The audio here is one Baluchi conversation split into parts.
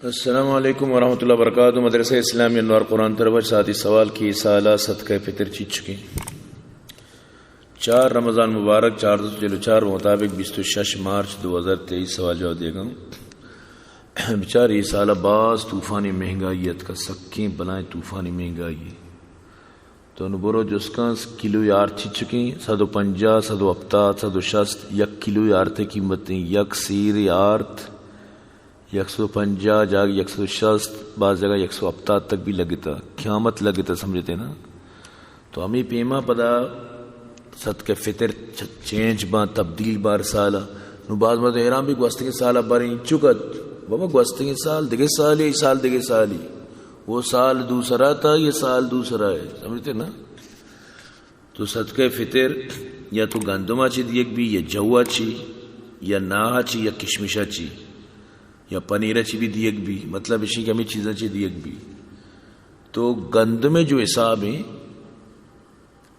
السلام علیکم ورحمۃ اللہ وبرکاتہ۔ مدرسہ اسلامی انوار قرآن طرف ساتھی سوال کی سالہ صدقہ فطر چیچکیں؟ چار رمضان مبارک، چار سو چل و چار مطابق بیست و شش مارچ دو ہزار تئیس۔ سوال جواب دیگا۔ بچار، اے سالہ باز طوفانی مہنگائی اتکا، سکیں بلائیں طوفانی مہنگائی۔ تو نو برو جسکاں، کلو آرت چیچکیں؟ صد و پنجاہ، صد و ہپتاد، صد و شست، یک کلو آرت قیمتیں، یک سیر آرت، یک سد و پنجاہ، جاگہ یک سد و شست، باز جگہ یک سد و ہپتاد تک بھی لگتا، قیامت لگتا، سمجھتے نا؟ تو ہمیں پیما پدا صدقہ فطر چ-، چینج باں، تبدیل باں ہر سال۔ نو باز مردم حیران بھی، گوستگیں سال بریں چکت، بابا گوستگیں سال دگہ سالی، اے سال دگہ سالی، وہ سال دوسرا تھا، یہ سال دوسرا ہے، سمجھتے نا؟ تو صدقہ فطر یا تو گندما چی دیگ بی، یا جوا چی، یا ناہا چی، یا کشمشا چی، یا پنیرا چی بھی دیگ بی، مطلب اشی کہ ہمیں چیزاں چی دیگ بی۔ تو گندم جو حساب ہیں،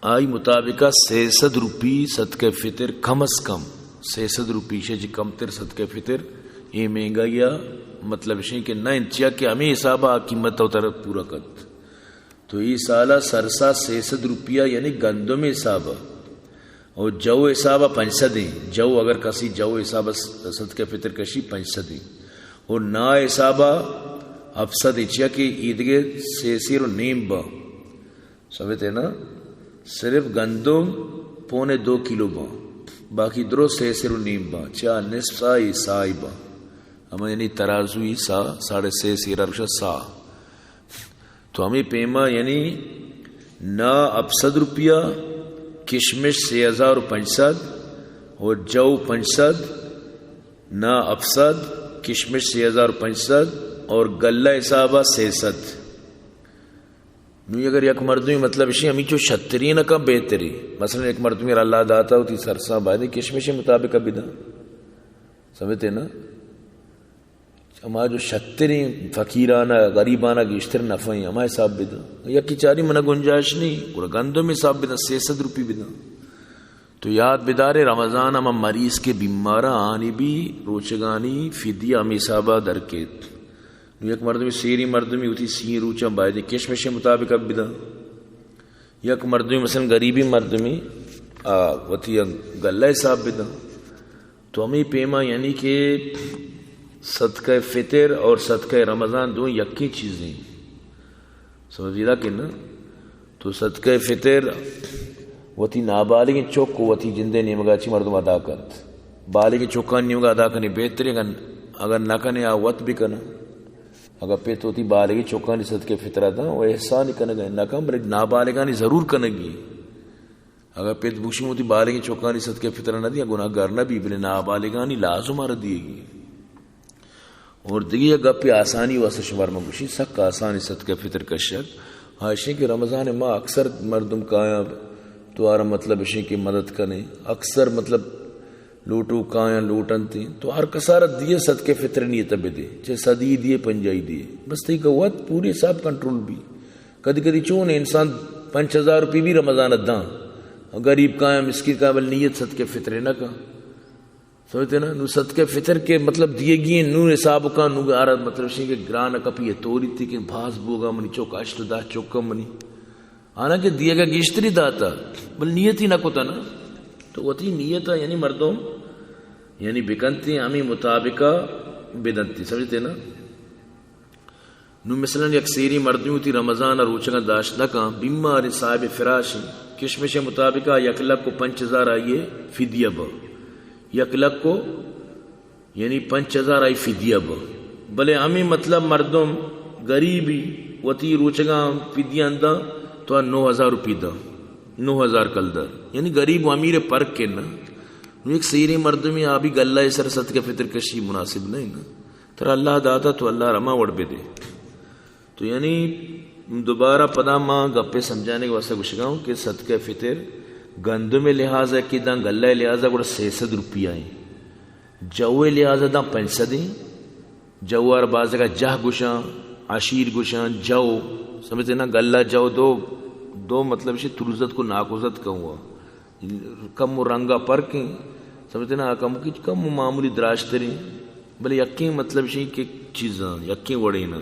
آئی مطابقہ سئے سد روپی صدقہ فطر، کم از کم سئے سد روپی، شے چی کم تر صدقہ فطر، اے مہنگائی آ مطلب شے کہ نہ انت، چیا کہ ہمیں حساب آ قیمت تو تر پورا کت۔ تو اے سالا سرسا سئے سد روپیہ، یعنی گندم حساب ء، اور جو حساب ء پنچ سد ہیں۔ جو اگر کسی جو حساب ء صدقہ فطر کشی، پنچ سد ہیں، اور نا حساب ء ہفت سد ہیں، چیا کہ ایدگہ سئے سیر و نیم باں۔ سمجھتے نا؟ صرف گندم پونے دو کلو باں، باقی درو سئے سیر و نیم باں، چیا نصف سا ای سا ای باں۔ ہما یعنی ترازوی سا، ساڑھے سئے سیر ارشا سا۔ تو ہمیں پیما یعنی نا ہفت سد روپیہ، کشمش سئے ہزار و پنچ سد، اور جو پنچ سد، نا ہفت سد، کشمش سئے ہزار و پنچ سد، اور گلہ حسابا سئے سد۔ نو اگر یک مردمی مطلب اشی ہمیں چو شتری نہ کن بہتری، مثلاً یک مردمی را اللہ داتا ہوتی سرساں باید کشمش مطابق بدن۔ سمجھتے نا؟ ہما جو شتریں فقیرانہ، غریبانہ گیشتر نفع ہیں، ہما حساب بدن۔ یکی چاری منا گنجائش نہیں، گڑا گندم حساب بدن، سئے سد روپی بدن۔ تو یاد بدارے، رمضان ہما مریض کے بیمارا آنی بھی روچگانی فدیہ ہمیں حسابا در کیت۔ نو یک مردمی، سیری مردمی وتی سی روچاں باید کشمش مطابق بدن۔ یک مردمی مثلاً غریبی مردمی، آ، وتی گلہ حساب بدن۔ تو ہمیں پیما یعنی کہ صدقہ فطر اور صدقہ رمضان دو یکیں چیزیں۔ سمجھ گیا کہ نا؟ تو صدقہ فطر وتی نابالغیں چک و وتی جندے نیمگا چی مردم ادا کرت۔ بالغیں چکان نیمگا ادا کنے بہتریں، اگر، اگر نہ کنے آ وت بکن۔ اگر پت وتی بالغیں چکانی صدقہ فطر داں و احسان کنگا نہ کن، بلے نابالغانی ضرور کنگی۔ اگاں پت بگوشی من وتی بالگیں چکانی صدقہ فطرہ نہ دیاں، گناہگار نہ بی، بلے نابالگانی لازم آرا دیگی۔ اور دگہ یک گپے آسانی واسطہ شمار من گوشی، سک آسانی صدقہ فطر کشگ۔ ہا اشیں کہ رمضان ماہ اکثر مردم کایاں تو آرا مطلب اشیں کہ مدد کنے۔ اکثر مطلب لوٹو کایاں لوٹنتی تو ہر کسارا دیے صدقہ فطر نیت بدے، چہ صدی دیے، پنجاہی دیے۔ بس تئی کہ وت پوری حساب کنٹرول بی۔ کدی کدی چون انسان پنچ ہزار روپی بھی رمضان داں، غریب کایاں، مسکین کایاں، بل نیت صدقہ فطر نہ کاں۔ سمجھتے نا؟ نو صدقہ فطر کے مطلب دیگی ہیں، نو حساب کاں، نو آرا مطلب شیں کہ گران کپی ہے توری تھی کہ باز بوگا منی چوک، اشت دہ چوک منی۔ حالانکہ دیگا گیشتری داتا، بل نیتی نہ کتا نا۔ تو وتی نیتا یعنی مردم یعنی بکنتی، ہمیں مطابقہ بدنتی۔ سمجھتے نا؟ نو مثلاً یک سیری مردمی وتی رمضان ء روچگاں داشت نہ کن، بیمار صاحب فراش انت، کشمش ء مطابق ء یک لکھ و پنچ ہزار آئی ء فدیہ با، یک لکھ و یعنی پنچ ہزار آئی فدیہ با، بلے ہمیں مطلب مردم غریبی وتی روچگاں فدیہ انداں تو آ نو ہزار روپی داں، نو ہزار کلدار، یعنی غریب و امیر فرق ہے نا۔ نو یک سیری مردمی آ بھی گلہ سر صدقہ فطر کشی مناسب نہیں نا۔ ترا اللہ داتا تو اللہ رما وڑ بدے۔ تو یعنی دوبارہ پدا ما گپے سمجھانے کے واسطے گوشگا ہوں کہ صدقہ فطر گندم لحاظ ہے کہ داں گلہ لحاظ ہے گڑا سئے سد روپیہ ہیں، جو لحاظ ہے داں پنچ سد ہیں، جو آر بازگا جہ گوشاں، عشیر گوشاں، جو، سمجھتے نا، گلہ جو دو، دو مطلب شی تروزت کو ناکوزت کہوں۔ کم و رنگا پرکیں، سمجھتے نا، کم کی کم و معمولی دراجتریں۔ بلے یکیں مطلب شی کہ چیزاں، یکیں وڑیں نا۔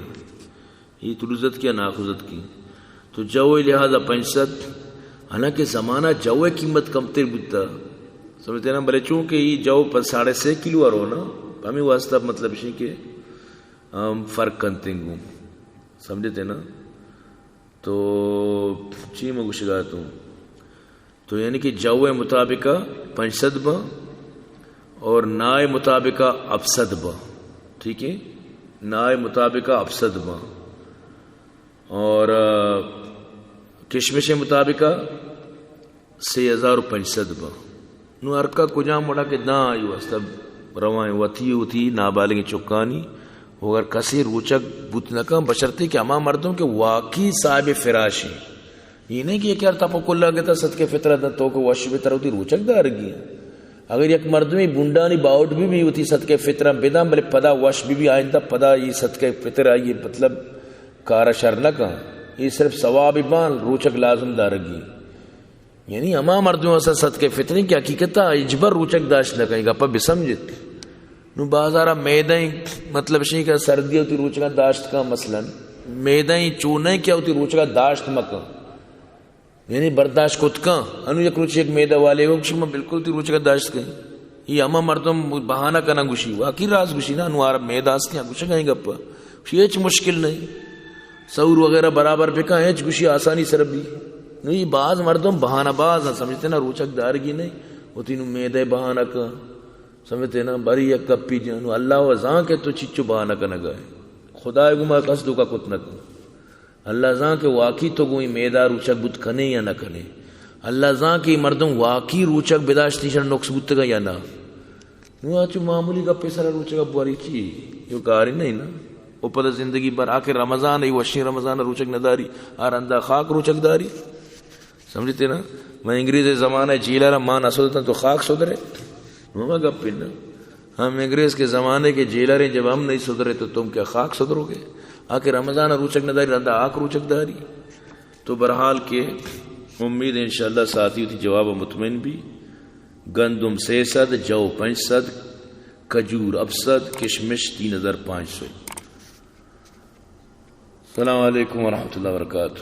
یہ تلوزت کی یا ناخوزت کی۔ تو جو لحاظا پنچ سد، حالانکہ زمانہ جو قیمت کمتر بوتا۔ سمجھتے نا؟ بلے چونکہ یہ جو پر ساڑھے سے کلو آ رو نا، ہمیں واسطہ مطلب شی کہ ہم فرق کنتیں گوں۔ سمجھتے نا؟ تو چی میں گوشگا تو؟ تو یعنی کہ جو مطابقہ پنچ سد با اور نائے مطابقہ اپسد با۔ ٹھیک ہے؟ نائے مطابقہ اپسد با۔ اور، آ، کشمش مطابقہ سے ہزار و پنچ سد با۔ نو ہر کا کجام وڑا کہ داں آئی واسطہ روائیں وتی وتی نابالغیں چکانی، و اگر کسے روچگ بوت نہ کن، بشرطے کہ ہما مردم کہ واقعی صاحب فراش ہیں۔ یہ نہیں کہ یک یار تپ و کلا گتا صدقہ فطرہ دن تو کہ وش بہ تر وتی روچگ دارگی۔ اگر یک مردمی بنڈانی باوٹ بھی بھی وتی صدقہ فطرہ بدن، بلے پدا وش بھی بھی آئندہ پدا یہ صدقہ فطر آئیے مطلب کارا شر نہ کن۔ یہ صرف ثواب بان، روچگ لازم دارگی۔ یعنی ہما مردم اسا صدقہ فطریں کہ حقیقتا ہچبر روچگ داشت نہ کن، گپا بسمجھت۔ نو بازارا میدہ، مطلب شی کہ سردی وتی روچگاں داشت کن، مثلاً میدہ چو نہیں کہ وتی روچگا داشت مکن، یعنی برداشت کت کن۔ انو یک روچ یک میدہ والے گو شما بالکل وتی روچگا داشت کن۔ یہ ہما مردم بہانہ کنا گوشی، واقعی راز گوشی نا، انوار میدہ ہستی گوشگا گپ۔ گوشی ہچ مشکل نہیں، سور وغیرہ برابر بکن، ہچ گوشی آسانی سر بھی۔ نو یہ باز مردم بہانہ باز ہیں، سمجھتے نا، روچگ دارگی نہیں، وتی نو میدہ بہانہ کن، سمجھتے نا، بری یک گپی جن۔ نو اللہ و زان کہ تو چچو بہانہ کنگا ہے، خدا گو ما کس دھوکا کت نہ کن۔ اللہ زان کہ واقعی تو گوئی میدہ روچگ بوت کنے یا نہ کنے۔ اللہ زان کہ مردم واقعی روچگ بداشتی شر نقص بوتگا یا نہ۔ نو آ چو معمولی گپے سرا روچگ ء بواری چی؟ یو کاری نہیں نا۔ او پدا زندگی بھر آ کہ رمضان ء، وشیں رمضان ء روچگ نہ داری، آ رندا خاک روچگ داری۔ سمجھتے نا؟ من انگریز زمانہ جیلر ء مان نہ سدرتاں تو خاک سدرے؟ ہما گپ نا۔ ہم انگریز کے زمانے کے جیلر ہیں، جب ہم نہیں سدرے تو تم کیا خاک سدرو گے؟ آ کہ رمضان ء روچگ نہ داری، رندا آک روچگ داری۔ تو بہرحال کہ امید انشاءاللہ ساتھی وتی جواب ء مطمئن بی۔ گندم سے سد، جو پنچ سد، کجور ہپت سد، کشمش تین ہزار پانچ سو۔ السلام علیکم ورحمۃ اللہ وبرکاتہ۔